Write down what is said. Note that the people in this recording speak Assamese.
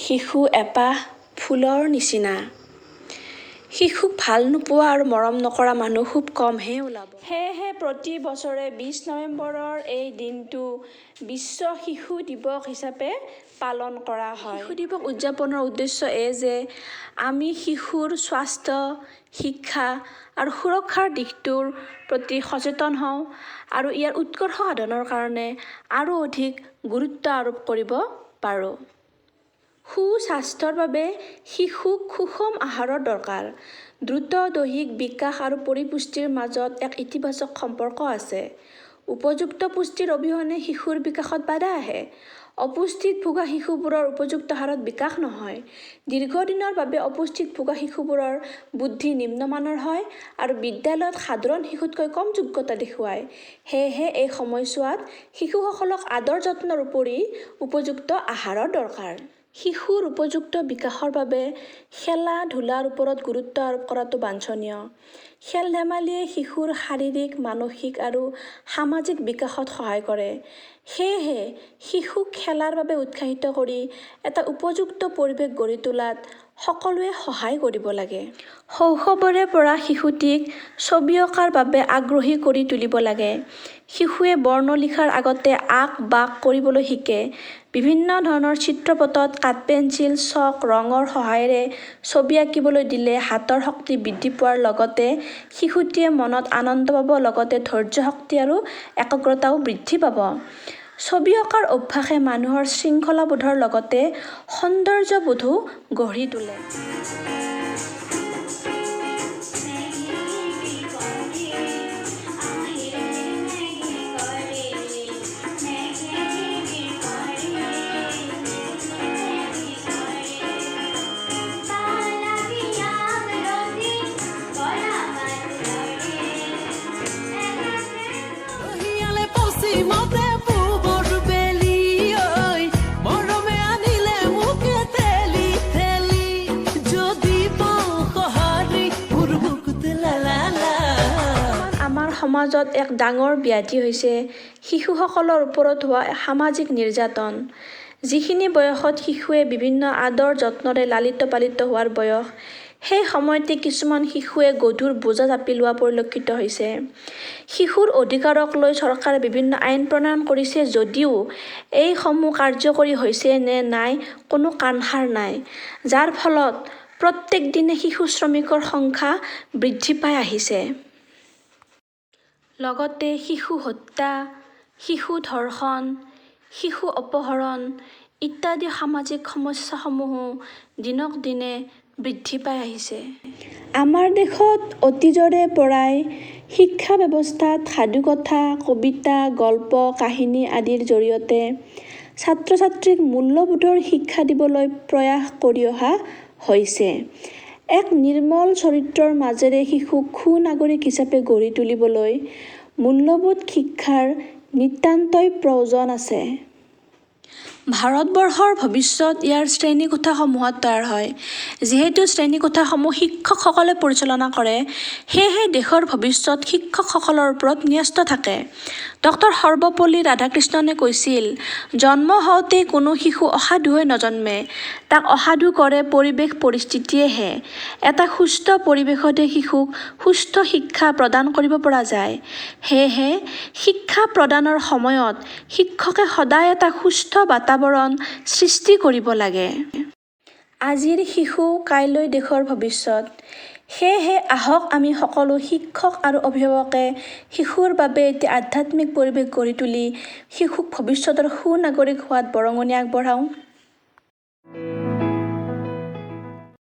শিশু এপাহ ফুলৰ নিচিনা। শিশুক ভাল নোপোৱা আৰু মৰম নকৰা মানুহ খুব কমহে ওলাব। সেয়েহে প্ৰতি বছৰে 20 নৱেম্বৰৰ এই দিনটো বিশ্ব শিশু দিৱস হিচাপে পালন কৰা হয়। শিশু দিৱস উদযাপনৰ উদ্দেশ্য এই যে আমি শিশুৰ স্বাস্থ্য, শিক্ষা আৰু সুৰক্ষাৰ দিশটোৰ প্ৰতি সচেতন হওঁ আৰু ইয়াৰ উৎকৰ্ষ সাধনৰ কাৰণে আৰু অধিক গুৰুত্ব আৰোপ কৰিব পাৰোঁ। সুস্বাস্থ্যৰ বাবে শিশুক সুষম আহাৰৰ দৰকাৰ। দ্ৰুত দৈহিক বিকাশ আৰু পৰিপুষ্টিৰ মাজত এক ইতিবাচক সম্পৰ্ক আছে। উপযুক্ত পুষ্টিৰ অবিহনে শিশুৰ বিকাশত বাধা আহে। অপুষ্টিত ভোগা শিশুবোৰৰ উপযুক্ত হাৰত বিকাশ নহয়। দীৰ্ঘদিনৰ বাবে অপুষ্টিত ভোগা শিশুবোৰৰ বুদ্ধি নিম্নমানৰ হয় আৰু বিদ্যালয়ত সাধাৰণ শিশুতকৈ কম যোগ্যতা দেখুৱায়। সেয়েহে এই সময়ছোৱাত শিশুসকলক আদৰ যত্নৰ উপৰি উপযুক্ত আহাৰৰ দৰকাৰ। শিশুৰ উপযুক্ত বিকাশৰ বাবে খেলা ধূলাৰ ওপৰত গুৰুত্ব আৰোপ কৰাটো বাঞ্ছনীয়। খেল ধেমালিয়ে শিশুৰ শাৰীৰিক, মানসিক আৰু সামাজিক বিকাশত সহায় কৰে। সেয়েহে শিশুক খেলাৰ বাবে উৎসাহিত কৰি এটা উপযুক্ত পৰিৱেশ গঢ়ি তোলাত সকলোৱে সহায় কৰিব লাগে। শৈশৱৰে পৰা শিশুটিক ছবি অঁকাৰ বাবে আগ্ৰহী কৰি তুলিব লাগে। শিশুৱে বৰ্ণ লিখাৰ আগতে আঁক বাঁক কৰিবলৈ শিকে। বিভিন্ন ধৰণৰ চিত্ৰপটত কাঠপেঞ্চিল, চক, ৰঙৰ সহায়েৰে ছবি আঁকিবলৈ দিলে হাতৰ শক্তি বৃদ্ধি পোৱাৰ লগতে শিশুটিয়ে মনত আনন্দ পাব, লগতে ধৈৰ্য শক্তি আৰু একাগ্ৰতাও বৃদ্ধি পাব। ছবি অঁকাৰ অভ্যাসে মানুহৰ শৃংখলাবোধৰ লগতে সৌন্দৰ্যবোধো গঢ়ি তোলে। ৰহিয়ালে পশ্চিমতে পূবৰ বেলি ঐ, মৰমে আনিলে মোকে ঠেলি ঠেলি। যদি পাওঁ সঁহাৰি মোৰ বুকুত লা লা লা। আমাৰ সমাজত এক ডাঙৰ ব্যাধি হৈছে শিশুসকলৰ ওপৰত হোৱা সামাজিক নিৰ্যাতন। যিখিনি বয়সত শিশুৱে বিভিন্ন আদৰ যত্নৰে লালিত পালিত হোৱাৰ বয়স, সেই সময়তে কিছুমান শিশুৱে গধুৰ বোজা জাপি লোৱা পৰিলক্ষিত হৈছে। শিশুৰ অধিকাৰক লৈ চৰকাৰে বিভিন্ন আইন প্ৰণয়ন কৰিছে যদিও এইসমূহ কাৰ্যকৰী হৈছে নে নাই কোনো কাণসাৰ নাই। যাৰ ফলত প্ৰত্যেক দিনে শিশু শ্ৰমিকৰ সংখ্যা বৃদ্ধি পাই আহিছে। লগতে শিশু হত্যা, শিশু ধৰ্ষণ, শিশু অপহৰণ ইত্যাদি সামাজিক সমস্যাসমূহো দিনক দিনে বৃদ্ধি পাই আহিছে। আমাৰ দেশত অতীজৰে পৰাই শিক্ষা ব্যৱস্থাত সাধুকথা, কবিতা, গল্প, কাহিনী আদিৰ জৰিয়তে ছাত্ৰ ছাত্ৰীক মূল্যবোধৰ শিক্ষা দিবলৈ প্ৰয়াস কৰি অহা হৈছে। এক নিৰ্মল চৰিত্ৰৰ মাজেৰে শিশুক সুনাগৰিক হিচাপে গঢ়ি তুলিবলৈ মূল্যবোধ শিক্ষাৰ নিতান্তই প্ৰয়োজন আছে। ভাৰতবৰ্ষৰ ভৱিষ্যত ইয়াৰ শ্ৰেণীকোঠাসমূহত তৈয়াৰ হয়। যিহেতু শ্ৰেণীকোঠাসমূহ শিক্ষকসকলে পৰিচালনা কৰে, সেয়েহে দেশৰ ভৱিষ্যত শিক্ষকসকলৰ ওপৰত ন্যস্ত থাকে। ডক্টৰ সৰ্বপল্লী ৰাধাকৃষ্ণনে কৈছিল, জন্ম হওঁতেই কোনো শিশু অসাধু হৈ নজন্মে, তাক অসাধু কৰে পৰিৱেশ পৰিস্থিতিয়েহে। এটা সুস্থ পৰিৱেশতহে শিশুক সুস্থ শিক্ষা প্ৰদান কৰিব পৰা যায়। সেয়েহে শিক্ষা প্ৰদানৰ সময়ত শিক্ষকে সদায় এটা সুস্থ বাতাবৰণ সৃষ্টি কৰিব লাগে। আজিৰ শিশু কাইলৈ দেশৰ ভৱিষ্যত। সেয়েহে আহক আমি সকলো শিক্ষক আৰু অভিভাৱকে শিশুৰ বাবে এটি আধ্যাত্মিক পৰিৱেশ গঢ়ি তুলি শিশুক ভৱিষ্যতৰ সুনাগৰিক হোৱাত বৰঙণি আগবঢ়াওঁ।